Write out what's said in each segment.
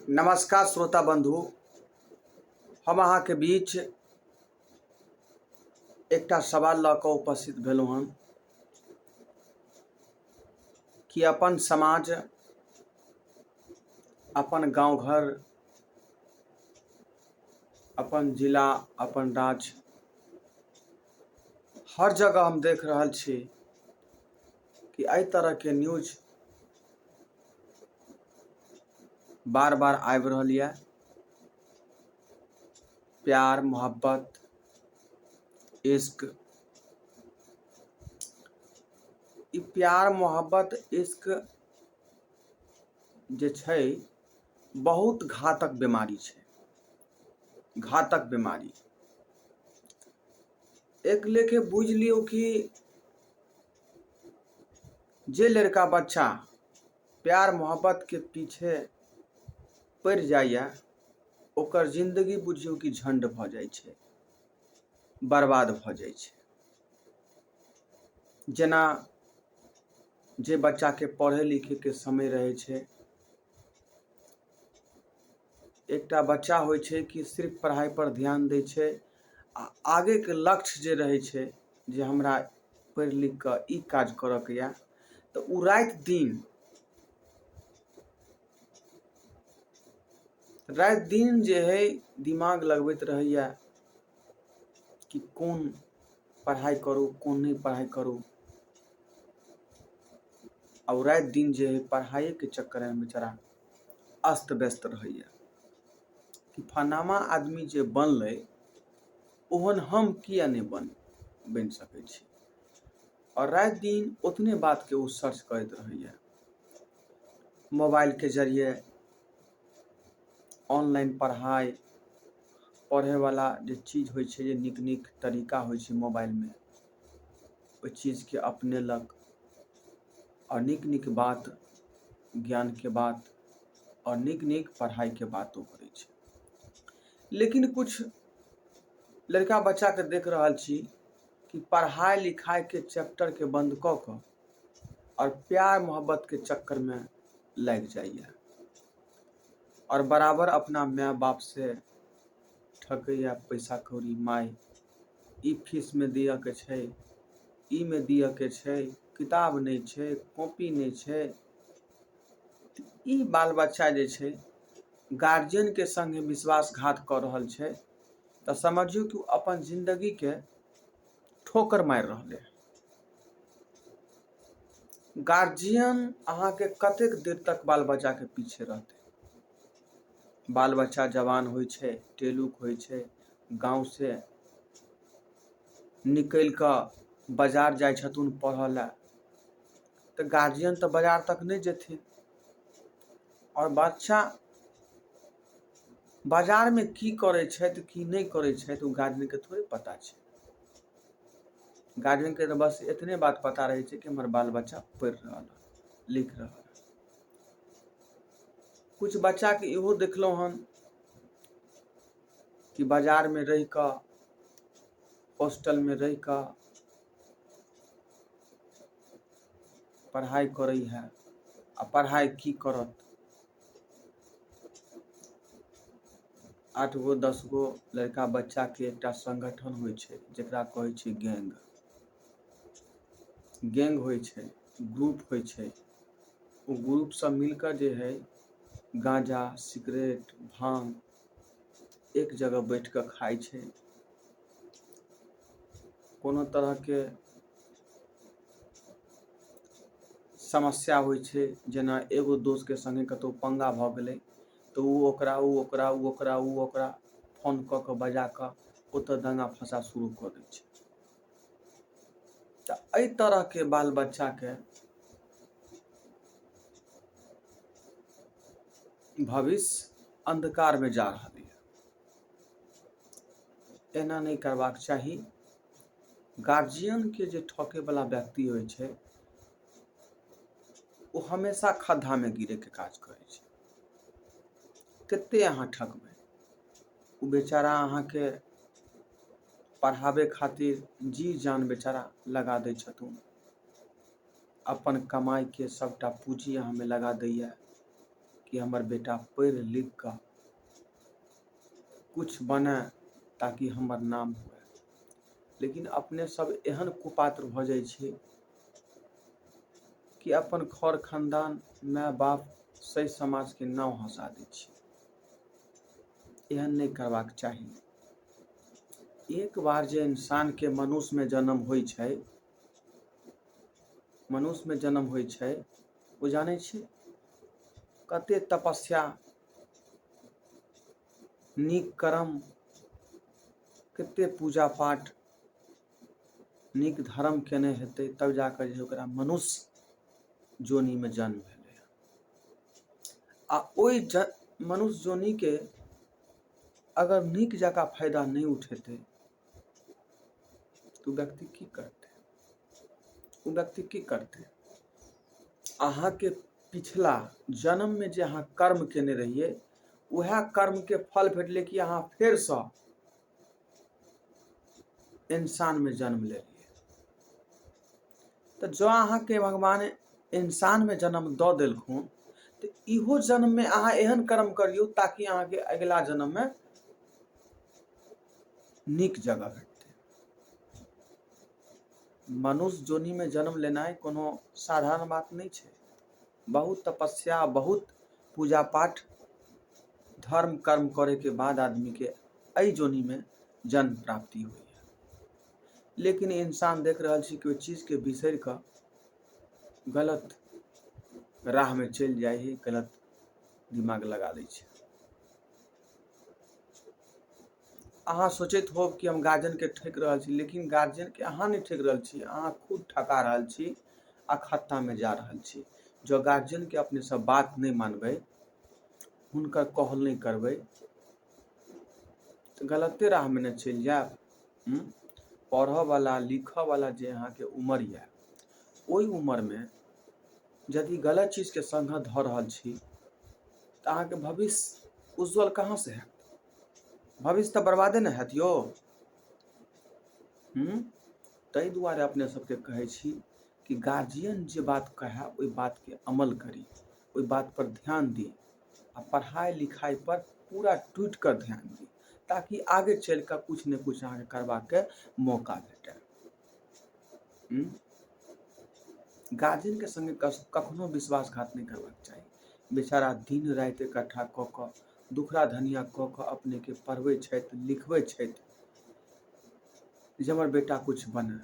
नमस्कार श्रोता बंधु, हम अहाँके बीच एकटा सवाल लऽ कऽ उपस्थित भेलहुँ हन कि अपन समाज, अपन गाँव घर, अपन जिला, अपन राज्य, हर जगह हम देख रहल छी कि एहि तरहके न्यूज बार बार आबि रहल यऽ। प्यार मोहब्बत इश्क, ई प्यार मोहब्बत इश्क जे छै बहुत घातक बीमारी छै, घातक बीमारी। एक लेखे बुझि लियौ कि जे लड़का बच्चा प्यार मोहब्बतके पीछे पड़ि जाइए ओकर जिन्दगी बुझियौ कि झण्ड भऽ जाइ छै, बर्बाद भऽ जाइ छै। जेना जे बच्चाके पढ़ै लिखैके समय रहै छै, एकटा बच्चा होइ छै कि सिर्फ पढ़ाइपर ध्यान दै छै आ आगेके लक्ष्य जे रहै छै जे हमरा पढ़ि लिखि कऽ ई काज करऽके यऽ, तऽ ओ राति दिन जे हइ दिमाग लगबैत रहैए कि कोन पढ़ाइ करू कोन नहि पढ़ाइ करू। आ ओ राति दिन जे हइ पढ़ाइएके चक्करमे बेचारा अस्त व्यस्त रहैए कि फलाना आदमी जे बनलै ओहन हम किए नहि बनि सकै छी। आओर राति दिन ओतने बातके ओ सर्च करैत रहैए मोबाइलके जरिए। ऑनलाइन पढ़ाइ पढ़ैवला जे चीज होइ छै, जे नीक नीक तरीका होइ छै मोबाइलमे, ओहि चीजके अपनेलक आओर नीक नीक बात, ज्ञानके बात आओर नीक नीक पढ़ाइके बातो करै छै। लेकिन किछु लड़का बच्चाके देख रहल छी कि पढ़ाइ लिखाइके चैप्टरके बन्द कऽ कऽ आओर प्यार मोहब्बतके चक्करमे लागि जाइए आओर बराबर अपना माय बापसँ ठकैए पैसा कौड़ी। माय, ई फीसमे दिअके छै, ई मे दिअके छै, किताब नहि छै, कॉपी नहि छै। ई बाल बच्चा जे छै गार्जियनके सङ्गे विश्वासघात कऽ रहल छै, तऽ समझियौ कि ओ अपन जिन्दगीके ठोकर मारि रहलै हँ। गार्जियन अहाँके कतेक देर तक बाल बच्चाके पीछे रहतै? बाल बच्चा जवान होइ छै, टेलुक होइ छै, गाँवसँ निकलि कऽ बाजार जाइ छथुन पढ़ऽ लए, तऽ गार्जियन तऽ बाजार तक नहि जेथिन। आओर बच्चा बाजारमे की करै छथि की नहि करै छथि, ओ गार्जियनके थोड़े पता छै। गार्जियनके तऽ बस एतने बात पता रहै छै कि हमर बाल बच्चा पढ़ि रहल हँ, लिख रहल हँ। किछु बच्चाके इहो देखलहुँ हन कि बाजारमे रहि कऽ, हॉस्टलमे रहि कऽ पढ़ाइ करै है। आ पढ़ाइ की करत, 8 गो 10 गो लड़का बच्चाके एकटा संगठन होइ छै जकरा कहै छै गैंग। गैंग होइ छै, ग्रुप होइ छै। ओ ग्रुप सब मिलकऽ जे हइ गाँजा, सिगरेट, भाँग एक जगह बैठ कऽ खाइ छै। कोनो तरहके समस्या होइ छै, जेना एगो दोस्तके सङ्गे कतहु पंगा भऽ गेलै, तऽ ओ ओकरा, ओ ओकरा, ओ ओकरा, ओ ओकरा फोन कऽ कऽ बजा कऽ ओतऽ दंगा फसाद शुरू कऽ दै छै। तऽ एहि तरहके बाल बच्चाके भविष्य अन्धकारमे जा रहल यऽ। एना नहि करबाक चाही। गार्जियनके जे ठकैवला व्यक्ति होइ छै ओ हमेशा खद्धामे गिरैके काज करै छै। कते अहाँ ठकबै? ओ बेचारा अहाँके पढ़ाबै खातिर जी जान बेचारा लगा दै छथुन, अपन कमाइके सबटा पूँजी अहाँमे लगा दैए। कि हमर बेटा पढ़ि लिख कऽ किछु बनय ताकि हमर नाम हुए। लेकिन अपने सब एहन कुपात्र भऽ जाइ छी कि अपन खर खानदान, माय बाप सही समाजके नाम हँसा दै छी। एहन नहि करबाक चाही। एक बार जे इंसानके मनुष्यमे जन्म होइ छै, मनुष्यमे जन्म होइ छै, ओ जानै छी कते तपस्या, नीक कर्म, कते पूजा पाठ, नीक धर्म केने हेतै, तब जाकऽ जे ओकरा मनुष्य जोनीमे जन्म भेलै। आ ओहि मनुष्य जोनीके अगर नीक जकाँ फायदा नहि उठेतै तऽ ओ व्यक्ति की करतै? ओ व्यक्ति की करतै? अहाँके पिछला जन्ममे जे अहाँ कर्म केने रहियै, उएह कर्मके फल भेटलै कि अहाँ फेरसँ इंसानमे जन्म लेलियै। तऽ जँ अहाँके भगवान इंसानमे जन्म दऽ देलखुन तऽ इहो जन्ममे अहाँ एहन कर्म करियौ ताकि अहाँके अगिला जन्ममे नीक जगह भेटतै। मनुष्य जोनीमे जन्म लेनाइ कोनो साधारण बात नहि छै। बहुत तपस्या, बहुत पूजा पाठ, धर्म कर्म करैके बाद आदमीके एहि जोनीमे जन्म प्राप्ति होइए। लेकिन इंसान देख रहल छी कि ओहि चीजके बिसरि कऽ गलत राहमे चलि जाइ हइ, गलत दिमाग लगा दै छै। अहाँ सोचैत होब कि हम गार्जियनके ठकि रहल छी, लेकिन गार्जियनके अहाँ नहि ठकि रहल छी, अहाँ खुद ठका रहल छी आ खत्तामे जा रहल छी। जँ गार्जियनके अपने सब बात नहि मानबै, हुनकर कहल नहि करबै, तऽ गलते राहमे ने चलि जायब। पढ़ऽवला लिखऽवला जे अहाँके उमर यऽ, ओहि उमरमे यदि गलत चीजके सङ्गत धऽ रहल छी तऽ अहाँके भविष्य उज्ज्वल कहाँसँ हैत? भविष्य तऽ बर्बादे ने हैत यौ। ताहि दुआरे अपने सबके कहै छी कि गार्जियन जे बात कहए ओहि बातके अमल करी, ओहि बात पर ध्यान दी आ पढ़ाइ लिखाइ पर पूरा टूटि कऽ ध्यान दी, ताकि आगे चलि कऽ किछु ने किछु अहाँके करबाके मौका भेटय। गार्जियनके सङ्गे कखनो विश्वासघात नहि करबाक चाही। बेचारा दिन राति इकट्ठा कऽ कऽ दुखड़ा धनिया कऽ कऽ अपनेके पढ़बै छथि, लिखबै छथि जे हमर बेटा किछु बनय,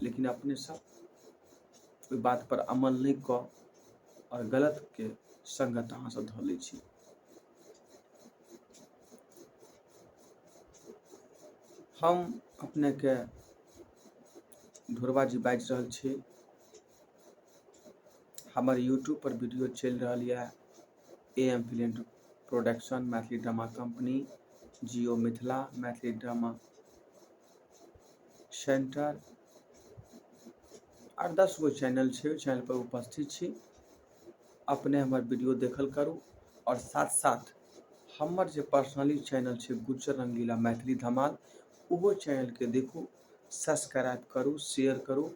लेकिन अपने सब ओहि बात पर अमल नहि कऽ आओर गलतके सङ्गत अहाँ सब धऽ लै छी। हम अपनेके ढोरबा जी बाजि रहल छी। हमर यूट्यूब पर वीडियो चलि रहल यऽ A M film production, Maithili drama company, Jio Mithila, Maithili drama centre आर 10 गो चैनल छै, ओहि चैनल पर उपस्थित छी। अपने हमर वीडियो देखल करू और साथ साथ हमर जे पर्सनली चैनल छै गुज्जर रंगीला मैथिली धमाल, ओहो चैनलके देखू, सब्सक्राइब करू, शेयर करू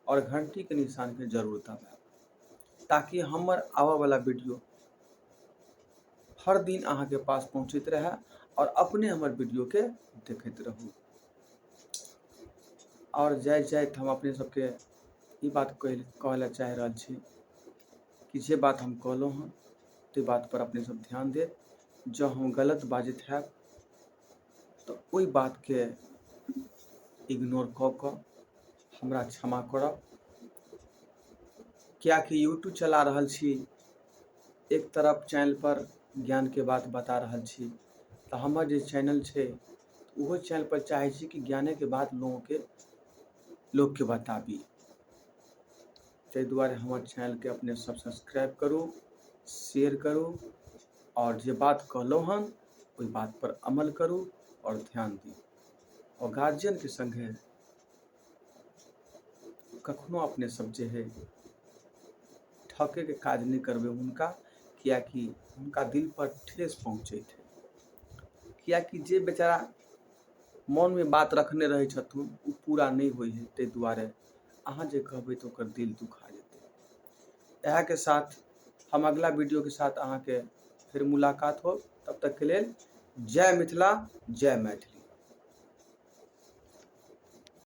और घंटीके निशानके जरूर दबायब, ताकि हमर आबयवला वीडियो हर दिन अहाँके पास पहुँचैत रहए और अपने हमर वीडियोके देखैत रहू। और जाइत जाइत हम अपने सबके ई बात कहै लए चाहि रहल छी कि जे बात हम कहलहुँ हँ ताहि बात पर अपने सब ध्यान देब। जँ हम गलत बाजैत हैब तऽ ओहि बातके इग्नोर कऽ कऽ हमरा क्षमा करब, कियाकि यूट्यूब चला रहल छी, एक तरफ चैनल पर ज्ञानके बात बता रहल छी, तऽ हमर जे चैनल छै ओहो चैनल पर चाहै छी कि ज्ञानेके बात लोकके बताबी। ताहि दुआरे हमर चैनलके अपने सब सब्सक्राइब करू, शेयर करू और जे बात कहलहुँ हन ओहि बात पर अमल करू और ध्यान दियौ। और गार्जियनके संगे कखनो अपने सब जे है ठकैके काज नहि करबै हुनका, कियाकि हुनका दिल पर ठेस पहुँचैत है। कियाकि जे बेचारा मोनमे बात रखने रहै छथुन ओ पूरा नहि होइ है, ताहि दुआरे अहाँ जे कहबै तऽ ओकर दिल दुखा जेतै। इएहके साथ हम अगिला वीडियोके साथ अहाँके फेर मुलाकात होब। तब तकके लेल जय मिथिला, जय मैथिली।